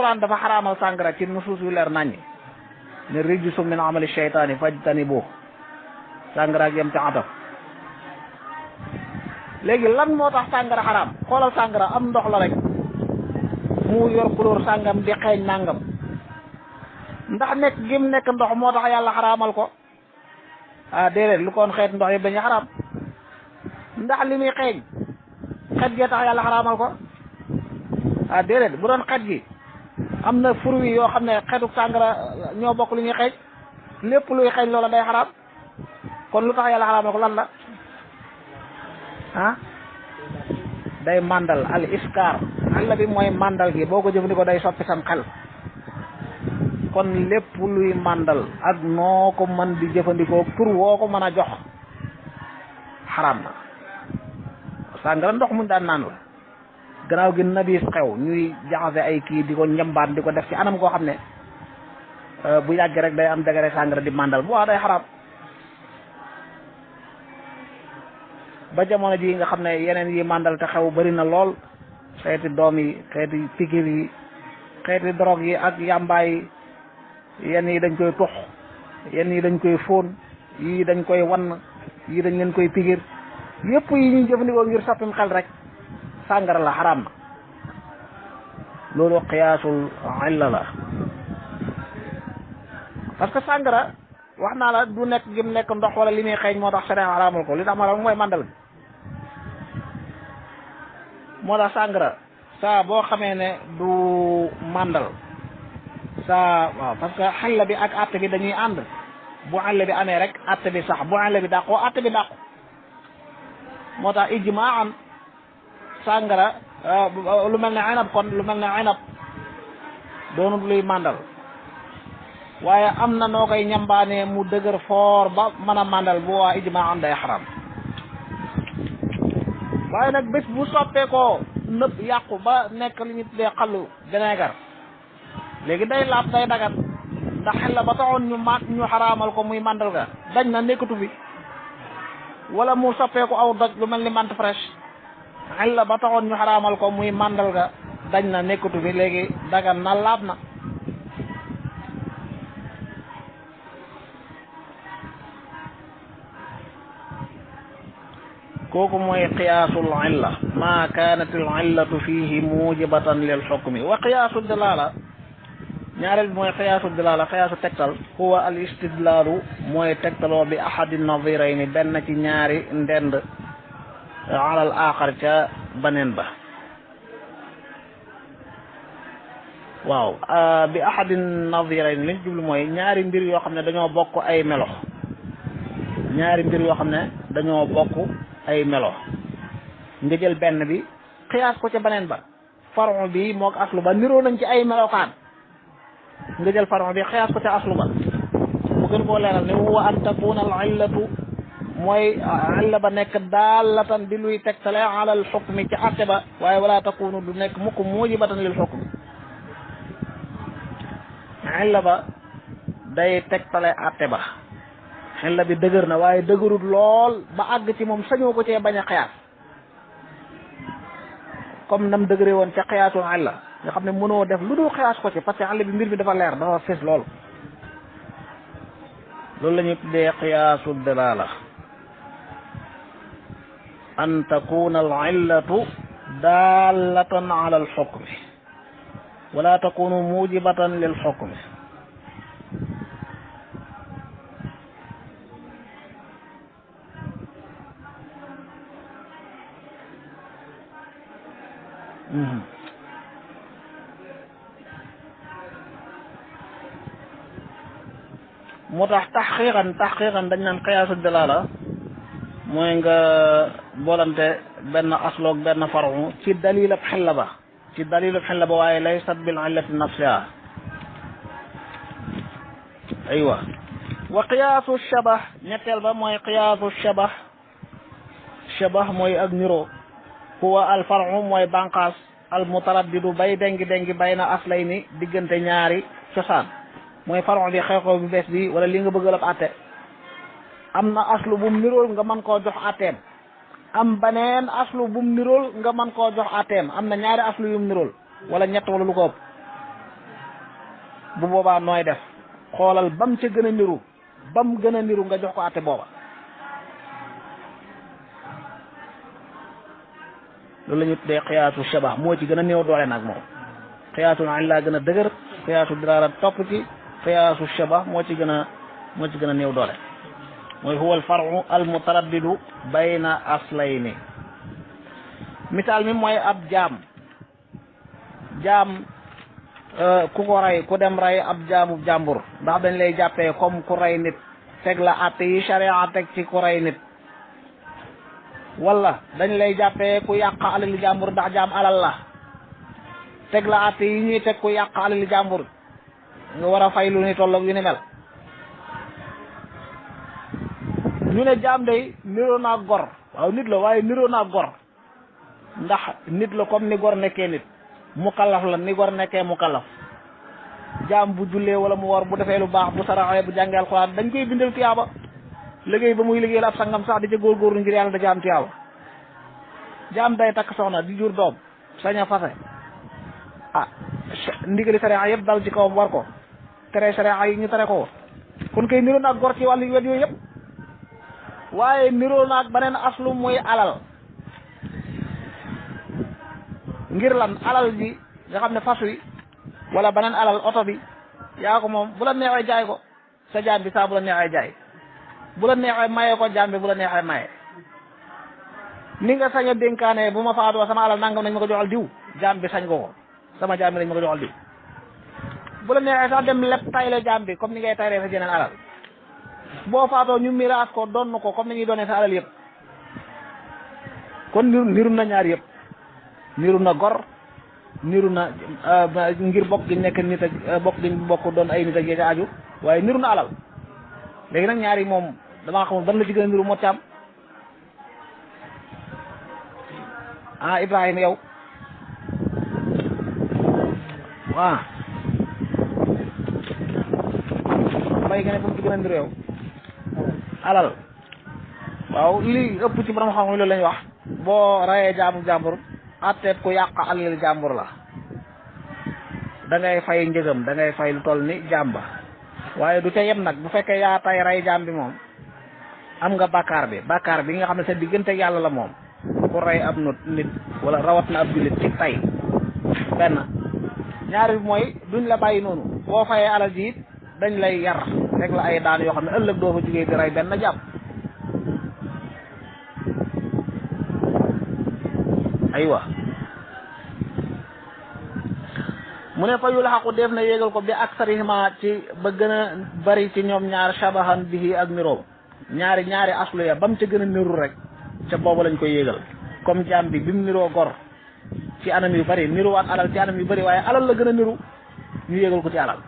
alquran dafa xaraamal sàngara ci nusuus yu leer naññi ne rijsun min amali shaytaani fajtanibuuhu sàngara ak yem ci ataf léegi lan moo tax sàngara xaraam xoolal sàngara am ndox la rek mu yor couleur sàngam di xeeñ nàngam ndax nekk gim nekk ndox moo tax yàlla xaraamal ko ah déedéet lu koon xeet ndox yëpp dañuy xaraam ndax li muy xeeñ xet gee tax yàlla xaraamal ko ah déedéet bu doon xet gi am na fruit yoo xam ne xetu sàngara ñoo bokk lu ñuy xeeñ lépp luy xeeñ loola day xaraam kon lu tax yàlla xaraamal ko lan la ah day màndal al iskar àll bi mooy màndal gi boo ko jëfandikoo day soppi sam xel kon lépp luy màndal ak noo ko mën di jëfandikoo tur woo ko mën a jox xaraam na sàngara ndox muñ daan naan la gannaaw gi nabiis xew ñuy jaxase ay kii di ko njambaat di ko def ci anam koo xam ne bu yàgg rek day am degere sàngara di màndal bu waa day xaraam ba jamono ji nga xam ne yeneen yi màndal te xew bari na lool xeeti doom yi xeeti pikir yi xeeti drogue yi ak yàmbaay yi yenn yi dañ koy tux yenn yi dañ koy fóon yii dañ koy wann yii dañ leen koy pikir yëpp yi ñuy jëfandikoo ngir soppim xel rek sàngara la xaraam na loolu qiyaasul illa la parce que sàngara wax naa la du nekk gim nekk ndox wala li muy xeeñ moo tax sariya xaraamal ko li tax ma la mooy màndal moo tax sàngara saa boo xamee ne du màndal saa waaw parce que xel bi ak àtte bi dañuy ànd bu àll bi amee rek àtte bi sax bu àll bi dàqoo àtte bi dàqu moo tax ijmaan sàngara lu mel ne inab kon lu mel ne inab doonut luy màndal waaye am na noo koy ñambaane mu dëgër foor ba mën a màndal bu waa ijmaan day xaram waaye nag bés bu soppee ko nëb yàqu ba nekk li ñu tuddee xallu vinaigre léegi day laab day dagat ndax xel la ba taxoon ñu xaraamal ko muy màndal ga dañ na nekkatu fi wala mu soppee ko aw doj lu mel ni menthe fraîche xel la ba taxoon ñu xaraamal ko muy màndal ga dañ na nekkatu fi léegi dagan na laab na kooku mooy qiyaasul illa ma kaanat al illatu fihi mujibatan lil xukmi wa qiyaasu dalala ñaareel bi mooy qiyaasu dalala qiyaasu tegtal huwa al istidlaalu mooy tegtaloo bi ahadi nadirayni benn ci ñaari ndend ala al axar ca baneen ba waaw bi ahadi nadirayni liñ jublu mooy ñaari mbir yoo xam ne dañoo bokk ay melo ñaari mbir yoo xam ne dañoo bokk ay melo nga jël benn bi xiyaas ko ca beneen ba faron bi moog aslu ba niroo nañ ci ay melokaan nga jël faron bi xiyaas ko ca aslu ba mu gën koo leeral ne huwa an takuna al illatu mooy illa ba nekk daalatan di luy tegtale ala al xukmi ci atte ba waaye wala takunu du nekk mukk mujibatan lil xukmi illa ba day tegtale atte ba xel la bi dëgër na waaye dëgërut lool ba àgg ci moom sañoo ko cee bañ a xiyaas comme nam dëgëre woon ca xiyaasul xel la nga xam ne mënoo def lu dul xiyaas ko ci parce que xel bi mbir bi dafa leer dafa fees lool loolu la ñuy tuddee xiyaasu dalala an takuna al illatu daalatan ala al xukmi wala takunu mujibatan lil xukmi moo tax taxqiqan dañ naan qiyaasu dalala mooy nga boolante benn asloog benn faru ci dalilab xella ba waaye laysat bil illati nafsiha aywa wa qiyaasu shabah ñetteel ba mooy qiyaasu shabah mooy ak niro huwa al faru mooy banqaas al mutaraddidu bay dengi bayna aslayni diggante ñaari cosaan mooy faron bi xew-xew bi bees bi wala li nga bëggal ab atte am na aslu bum nirool nga mën koo jox atteem am beneen aslu bum nirool nga mën koo jox atteem am na ñaari aslu yum nirool wala ñett wala lu ko ëpp bu boobaa nooy def xoolal bam ca gën a niru bam gën a niru nga jox ko àtte booba loolu la ñu tuddee xiyaasu shabah moo ci gën a néew doole nag moom xiyaasul illa gën a dëgër xiyaasu diraara topp ci xiyaasu shabah moo ci gën a néew doole mooy huwa al faru al mutaraddidu bayna aslayni misaal mi mooy ab jaam ku ko rey ku dem rey ab jaamu jàmbur ndax dañ lay jàppee comme ku rey nit teg la àtte yi sharia teg ci ku rey nit wala dañ lay jàppee ku yàq alali jàmbur ndax jaam alal la teg la àtte yi ñuy teg ku yàq alali jàmbur nga war a fay lu ni tolloog yu ni mel ñu ne jaam day niroo naa gor waaw nit la waaye niroo naa gor ndax nit la comme ni gor nekkee nit mukallaf la ni gor nekkee mukallaf jaam bu jullee wala mu war bu defee lu baax bu saraxee bu jàngee alxuraan dañ koy bindal tiyaaba liggéey ba muy liggéeyal ab sangam sax di ca góorgóorlu ngir yàlla da ca am tiyaaba jaam day takk soxna di jur doom sañ a fase ndigali sariya yëpp dal ci kawam war ko tere sariya yi ñu tere ko kon kay niroo naag gor ci wàllu wet yooyu yëpp waaye niroo naag beneen aslu muy alal ngir lan alal ji nga xam ne fas wi wala beneen alal oto bi yaa ko moom bu la neexee jaay ko sa jaam bi saa bu la neexee jaay bu la neexee maye ko jaam bi bu la neexee maye ni nga sañ a dénkaane bu ma faatoo sama alal nangam nañ ma ko joxal diw jaam bi sañ ko sama jaam bi nañ ma ko joxal diw bu la neexee sax dem lépp tayle jaam bi comme ni ngay taylee sa jeneen alal boo faatoo ñu miraas ko donn ko comme ni ñuy doonee sa alal yëpp kon niru na ñaar yëpp niru na gor niru na ngir bokk gi nekk nit ak bokk gi bokk doon ay nit ak yee aju waaye niru na alal léegi nag ñaari moom damaa xamul ban la ci gën a niru moo caam Ibrahima yow waaw mbay nga ne bu mu ci gën a niru yow alal waaw li ëpp ci borom xam loolu la ñuy wax boo rayee jaamu jàmbur atteeb ku yàq alal jàmbur la da ngay fay njëgam da ngay fay lu toll ni jàmba waaye du ca yem nag bu fekkee yaa tay rey jaam bi moom am nga bàkkaar bi nga xam ne sa diggante yàlla la moom ku rey ab nit wala rawat na ab jullit ci tay benn ñaari bi mooy duñ la bàyyi noonu boo fayee alal ji it dañ lay yar rek la ay daan yoo xam ne ëllëg doo fa jugee di rey benn jàpp aywa mu ne fa yu laxaqu def na yéegal ko bi aksarihima ci ba gën a bari ci ñoom ñaar shabahan bihi ak niroom ñaari aslu ya ba mu ca gën a niru rek ca boobu lañ koy yéegal comme jaam bi mu niroo gor ci anam yu bari niruwaat alal ci anam yu bari waaye alal la gën a niru ñu yéegal ko ci alal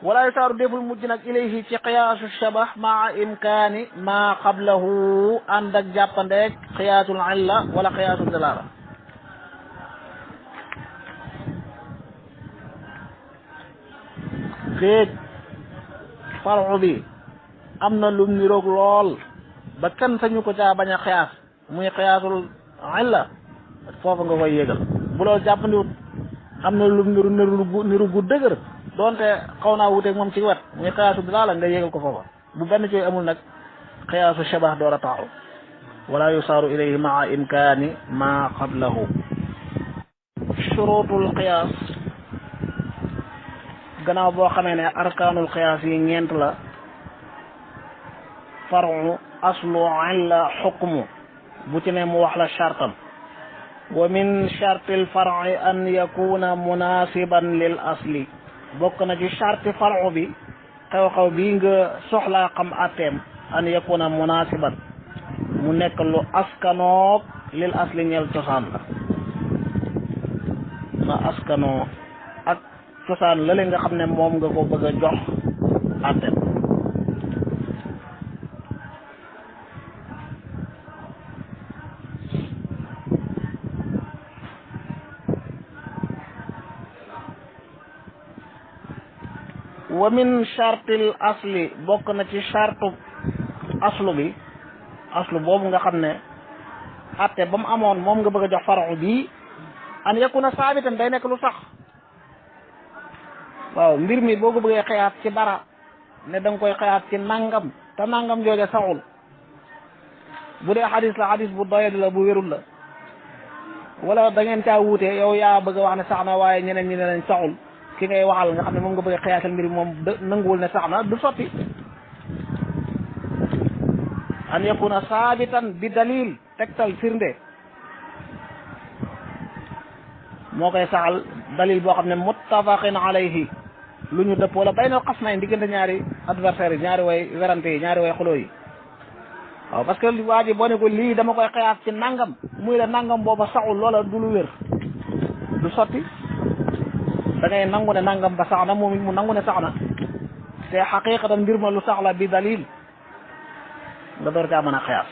wala yusaaru deful mujj nag ilayhi ci qiyaasu shabah maa imkaani maa qablahu ànd ak jàppandeeg qiyaasul illa wala qiyaasul dalaala féeg faru bi am na lum niroog lool ba kenn sañu ko caa bañ a xiyaas muy xiyaasul illa foofu nga koy yéegal bu loolu jàppandiwut am na lum niru gu dëgër doonte xaw naa wuteeg moom ci wet muy xiyaasu dalaala nga yéegal ko foofa bu benn ci amul nag xiyaasu shabah door a taxaw wala yusaaru ilayhi maa imkaani maa qablahu shurutul qiyaas gannaaw boo xamee ne arkaanul qiyaas yi ñeent la faru aslu illa xukmu bu ci ne mu wax la chartam wa min chartil far'i an yakuna munasiban lil asli bokk na ci charti faru bi xew-xew bii nga soxlaa xam atteem an yakuna munasiban mu nekk lu askanoog lil asli ñeel cosaan la na askanoo ak cosaan la nga xam ne moom nga ko bëgg a jox atteem wa min chartil asli bokk na ci chartu aslu bi aslu boobu nga xam ne atte ba mu amoon moom nga bëgg a jox faru bi an yakuna saabitan day nekk lu sax waaw mbir mi boo ko bëggee xëyaat ci dara ne da nga koy xëyaat ci nangam te nangam jooja saxul bu dee xadis la xadis bu doyadi la bu wérul la wala da ngeen caa wuute yow yaa bëgg a wax ne sax na waaye ñeneen ñi ne nañ saxul ki ngay waxal nga xam ne moom nga bëgg a xëyaatal mbir mi moom nanguwul ne sax na du sotti an yakuna saabitan bi dalil tegtal firnde moo koy saxal dalil boo xam ne muttafaqin alayhi lu ñu dëppoo la baynal xasmayn diggante ñaari adversaire yi ñaari way werante yi ñaari way xuloo yi waaw parce que waa ji boo ne ko lii dama koy xëyaat ci nangam muy la nangam booba saxul loola du lu wér du sotti da ngay nangu ne nangam ba sax na moom it mu nangu ne sax na te xaqiqatan mbir ma lu sax la bi dalil nga door caa mën a xiyaas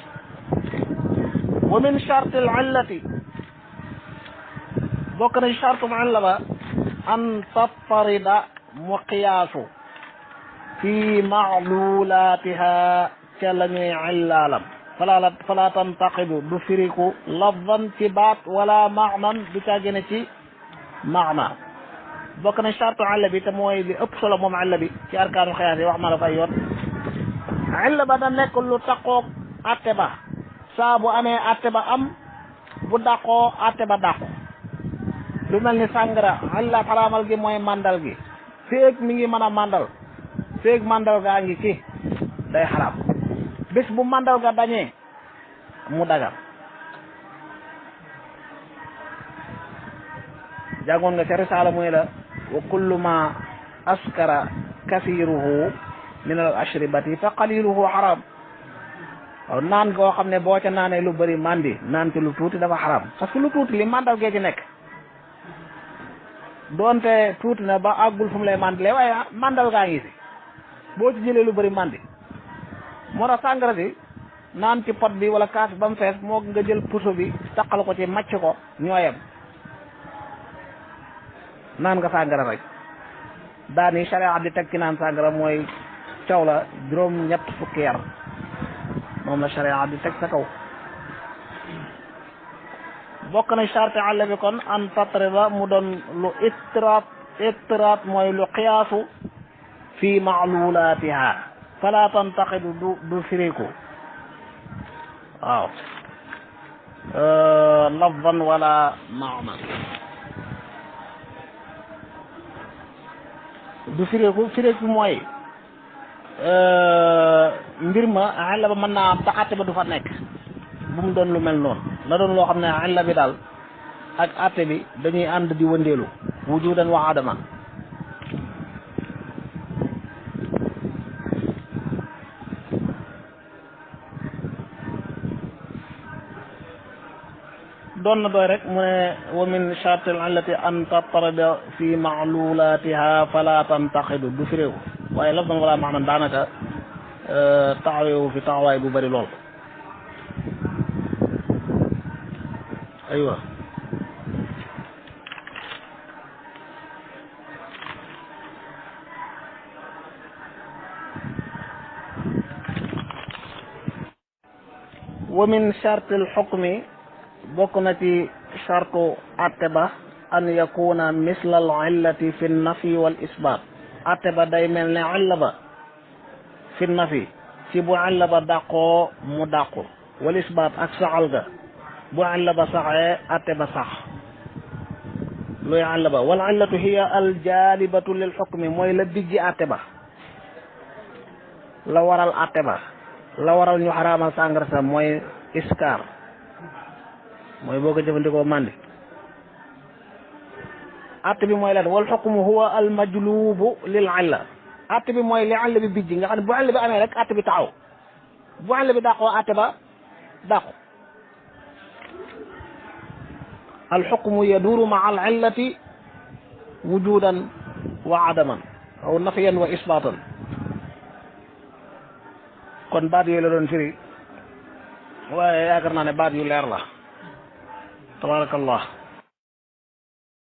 wa min charte al illati bokk na chartum illa ba an tattarida mu qiyaasu fi maclulaatiha ca la ñuy illaalam fala tantaqidu du firiku lafdan ci baat wala maanan du caa gëne ci maana bokk na chartu illa bi te mooy li ëpp solo moom illa bi ci arkaanu xiyaas yi wax na la fay yoon illa ba da nekk lu taqoog atte ba saa bu amee atte ba am bu dàqoo atte ba dàqu lu mel ni sàngara illa xaraamal gi mooy mandal gi féeg mi ngi mën a mandal féeg mandal gaa ngi ci day xaraam bés bu mandal ga dañee mu dagal jàngoon nga ca risaala muy la wa kullu ma askara kasiruhu min al ashribati fa qaliluhu xaram waaw naan goo xam ne boo ca naanee lu bëri mandi naan ci lu tuuti dafa xaram parce que lu tuuti li mandal gee ci nekk doonte tuuti na ba àggul fu mu lay mandale waaye mandal gaa ngi si boo ci jëlee lu bëri mandi moo tax sàngara si naan ci pot bi wala kaas ba mu fees moo nga jël puso bi taqal ko ci macc ko ñooyam naan nga sàngara rek daani sharia di teg ci naan sàngara mooy caw la juróom ñett fukki yar moom la sharia di teg sa kaw bokk na charte àll bi kon an tatrida mu doon lu ittiraat mooy lu qiyaasu fi maclulaatiha fala tantaqidu du firiku waaw lafdan wala maana du firiku mooy mbir ma àll ba mën naa am te àtte ba du fa nekk bu mu doon lu mel noonu na doon loo xam ne àll bi daal ak àtte bi dañuy ànd di wëndeelu wujudan wa adaman doon na doy rek mu ne wa min charte al illati an tattarida fi maclulatiha fala tantaqidu du firéew waaye laf dan wala maanaam daanaka taxaweewu fi taxawaay bu bëri lool aywa wa min charte al xukmi bokk na ci chartu atte ba an yakuna misla al illati fi nafi wal isbat atte ba day mel ne illa ba fi nafi ci bu illa ba dàqoo mu dàqu wal isbat ak saxal ga bu illa ba saxee atte ba sax luy illa ba wal illatu hiya al jalibatu lil xukmi mooy la bijji atte ba la waral atte ba la waral ñu xaraamal sàngara sa mooy iskar mooy boo ko jëfandikoo mandi atte bi mooy lan wal xukmu huwa al majlubu lil illa atte bi mooy li illa bi bijji nga xam ne bu illa bi amee rek atte bi taxaw bu illa bi dàqoo atte ba dàqu al xukmu yaduru ma al illati wujudan wa adaman aw nafiyan wa isbatan kon baat yooyu la doon firi waaye yaakaar naa ne baat yu leer la tabarakallah